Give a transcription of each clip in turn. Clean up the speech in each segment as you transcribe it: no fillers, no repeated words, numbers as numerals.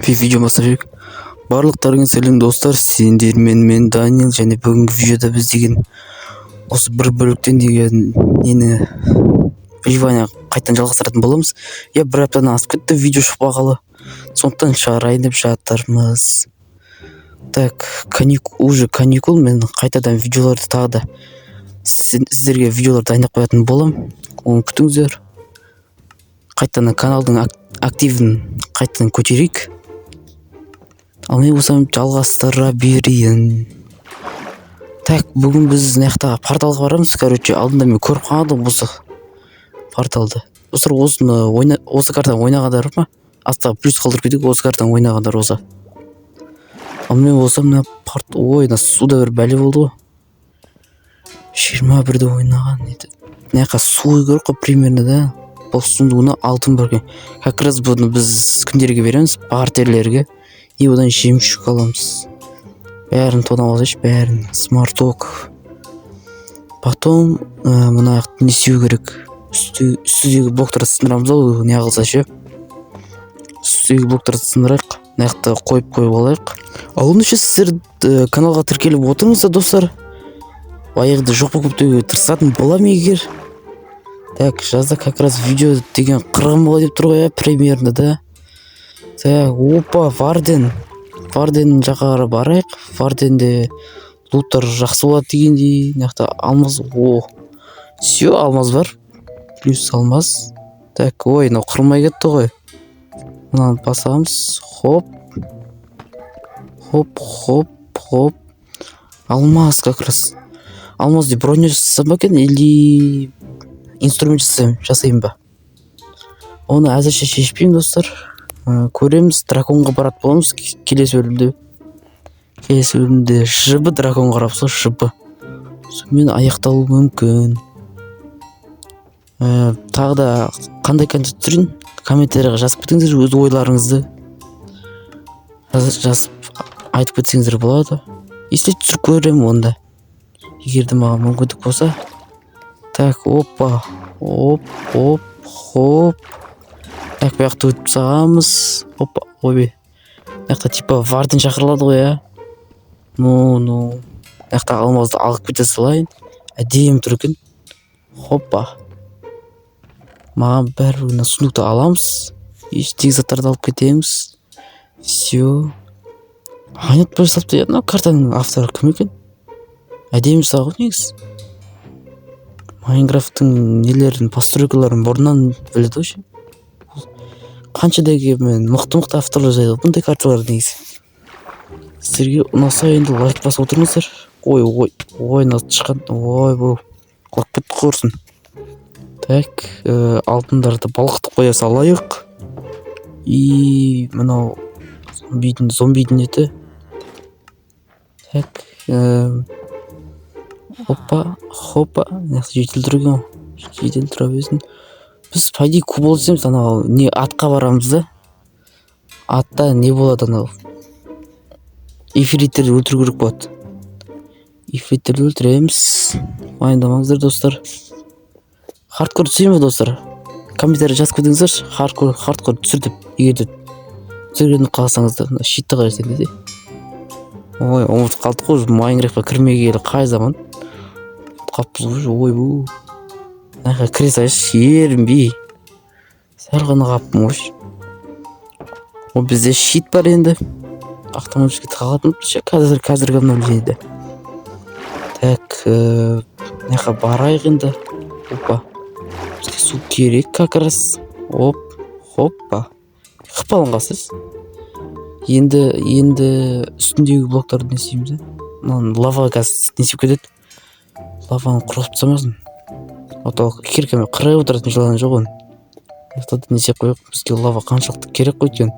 Видео бастап жіберейік. Барлықтарыңа сәлем, достар! Сендермен мен, Данил. Және бүгінгі видеода біз деген осы бір бөліктен деген нені, выживание қайтадан жалғастыратын боламыз. Иә, бір аптадан асып кетті видео шықпағалы, сондықтан шығарайын деп жатырмыз. Так, уже каникул. Мен қайтадан видеоларды тағы да сіздерге видеолар дайындап қоятын боламын, оны күтіңіздер. Қайтадан каналдың активін қайтадан көтерейік. Ал мен болсам жалғастыра берейін. Так, бүгін біз мына жақта порталға барамыз. Короче, алдында мен көріп қалдым осы порталды. Достар, осыны ойна, осы картаны ойнағандар бар ма? Астына плюс қалдырып кетейік, осы картаны ойнағандар болса. Ал мен болсам мына порт, ой, мына суда бір бәле болды ғой. 21-де ойнаған еді. Мына жаққа су құю керек қой примерно да. Бұл сундугына алтын бар екен. Как раз бұны біз кімдерге береміз? Бартерлерге. И одан жемчуг аламыз. Бәрін тонап алсайшы, бәрін. Смарток. Потом мына жақты не істеу керек? Үстідегі блоктарды сындырамыз ау, не қылса ше. Үстідегі блоктарды сындырайық. Мына жақта қойып алайық. Ал оның сіздер каналға тіркеліп отырыңыздар, достар. Баяғыда жоқ болып кетуге тырысатын боламын егер. Так, жазда как раз видео деген қырғын болады деп тұр ғой, иә, примерно да. Так, опа, Варден. Варден жаққа қарай барайық. Варденде луттар жақсы болады дегендей. Мына жақта алмаз, о. Все, алмаз бар. Плюс алмаз. Так, ой, мынау қырылмай кетті ғой. Мынаны басамыз. Хоп. Хоп, хоп, хоп. Алмаз как раз. Алмаз деп броня жасасам ба екен или инструмент жасайын ба? Оны әзірше шешпеймін, достар. Көреміз, драконға баратын боламыз келесі бөлімде. Келесі бөлімде жб драконға қарап, сол жб сонымен аяқталуы мүмкін. Тағы да қандай контент түсірейін, комментарийға жазып кетіңіздер. Өз ойларыңызды жазып айтып кетсеңіздер болады. Если түсіріп көремін онда, егер де маған мүмкіндік болса. Так, опа, оп, оп, хоп. Так, бұл жақты өтіп тастағанбыз. Опа, ойбай, мына жақта типа варден шақырылады ғой, иә. Ну, мына жақта алмазды алып кете салайын, әдемі тұр екен. Хоппа, маған бәрібір. Мына сундукты аламыз, іштегі заттарды алып кетеміз. Все, айнытпай жасапты, иә. Мынау картаның авторы кім екен? Әдемі жасаған ғой негізі. Майнкрафттың нелерін, постройкаларын бұрыннан біледі ғой ше. Қанша дегенмен мықты мықты авторлар жасайды ғой бұндай карталарды негізі. Сіздерге ұнаса, енді лайк басып отырыңыздар. Ой, ой, ой, мына тышқан, ойбой, құлап кетті құрсын. Так, алтындарды балқытып қоя салайық. И мынау зомбидің еті. Так, опа, хопа, мына жақта жедел тұр екен ғой, жедел тұра берсін. Біз, по идее, кубол іздейміз. Анау не, атқа барамыз да. Атта не болады? Анау ифриттерді өлтіру керек болады. Ифриттерді өлтіреміз, уайымдамаңыздар, достар. Хардкор түсірейін ба, достар? Комментарий жазып кетіңіздерші, хардкор түсір деп, егер де түсіргенді қаласаңыздар. Мына щитті қалай жасайды де? Ой, ұмытып қалдық қой уже, Майнкрафтқа кірмегелі қай заман. Ұмытып қалыппыз ғой уже. Ойбу, мына жаққа кіре салайыншы, ерінбей. Сәл ғана қалыппын ғой. О, бізде щит бар енді, автоматически тағатын ше қазір, қазіргі обновлениеде. Так, мына жаққа барайық енді. Опа, бізге су керек как раз. Оп, хоппа, қып алынғансыз. Енді үстіндегі блоктарды не істейміз? Мынаны лава қазір не істеп кетеді? Лаваны құрғатып тастамасын, а то киркамен қырып отыратын желание жоқ оның. Мына не істеп қояйық, бізге лава қаншалықты керек қой өйткені.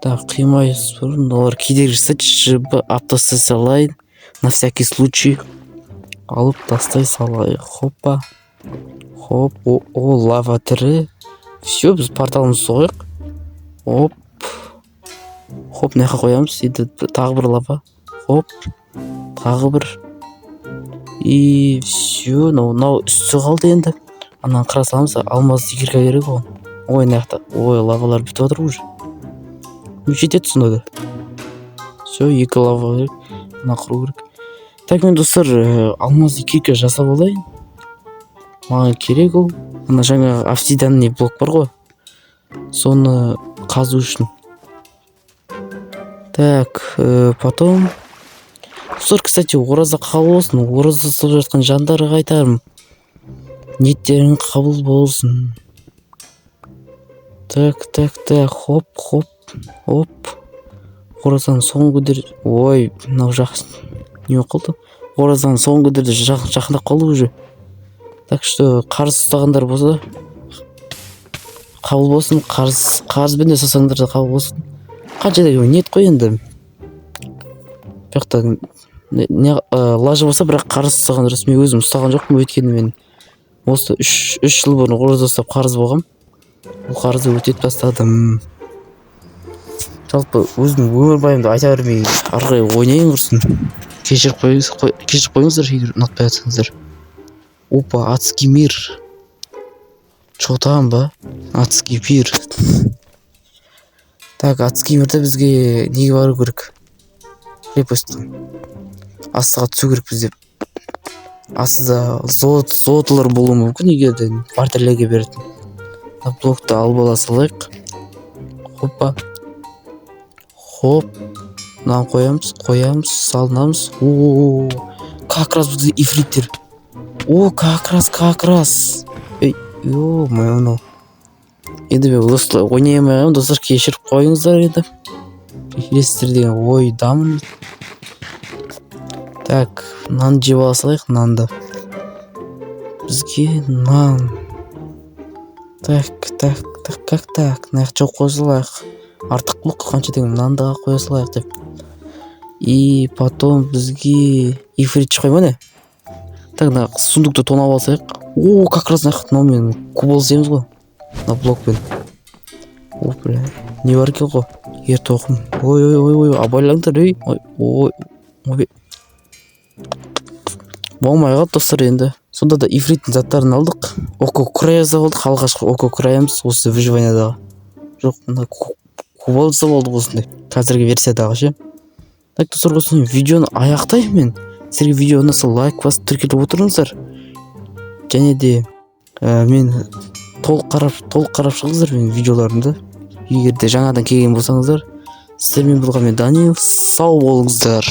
Так, қимай, мыналар кедергі жасайды. Жб алып тастай салайын, на всякий случай алып тастай салайық. Хоппа, хоп. О, лава тірі. Все, біз порталымызды соғайық. Оп, хоп, мына жаққа қоямыз. Енді тағы бір лава. Хоп, тағы бір. И все, мынау үсті қалды. Енді ананы қыра саламыз. Алмаз кирка керек оған. Ой, мына жақта, ой, лавалар бітіп жатыр уже. Ну, жетеді сонда да. Все, екі лава керек, мына құру керек. Так, мен, достар, алмазный кирка жасап алайын, маған керек ол. Ана жаңа обсидианный блок бар ғой, соны қазу үшін. Так, потом, достар, кстати, ораза қабыл болсын. Ораза ұстап жатқан жандарға айтарым: ниеттерің қабыл болсын. Так, так, так, хоп, хоп, хоп. Оразаның соңғы күндері, ой, мынау жақсы не болып қалды? Оразаның соңғы күндері жақындап қалды уже, так что қарыз ұстағандар болса, қабыл болсын. Қарыз, қарызбен де ұстасаңдар да, қабыл болсын. Қанша деген ниет қой енді. Бұл жақта не, лажы болса, бірақ қарыз ұстаған дұрыс. Мен өзім ұстаған жоқпын, өйткені мен осы үш жыл бұрын ораза ұстап, қарыз болғам. Ол қарызды өтеп тастадым. Жалпы, өзімнің өмірбаянымды айта бермей, ары қарай ойнайын құрсын. Кешіріп қойыңыз, кешіріп қойыңыздар, егер ұнатпай жатсаңыздар. Опа, адский мир. Чё там ба? Адский мир. Так, адский мирде бізге неге бару керек? Крепость қа, астыға түсу керек бізде. Астыда золотолар болуы мүмкін, егер де бартерлерге беретін. Мына блокты алып ала салайық. Хоппа, хоп, мынаны қоямыз, қоямыз, салынамыз. О, как раз бізге ифриттер. О, как раз, как раз. Ей, ё-моё, мынау енді мен осылай ойнай алмай қаламын, достар, кешіріп қойыңыздар енді. Кешіресіздер деген ойдамын. Так, нан жеп ала салайық, нанды. Бізге нан. Так, так, так, как так, мына жаққа жауып қоя салайық. Артық блок қанша деген, мынаны да қоя салайық деп. И потом бізге ифрит шықпай ма, не? Так, мына сундукты тонап алсайық. О, как раз мына мынаумен кубол істейміз ғой, мына блокпен. О, бля, не бар екен ғой? Ер тоқым. Ой, ой, ой, ой, абайлаңдар, ей. Ой, ой, ой, болмай қалды, достар. Енді сонда да ифриттің заттарын алдық, око края жасап алдық. Алғашқы око краямыз осы выживаниядағы. Жоқ, мына кубал жасап алдық осындай, қазіргі версиядағы ше. Так, достар, осымен видеоны аяқтаймын мен. Сіздерге видео ұнаса, лайк басып, тіркеліп отырыңыздар. Және де мен толық қарап шығыңыздар менің видеоларымды, егер де жаңадан келген болсаңыздар. Сіздермен болған мен, Даниил. Сау болыңыздар.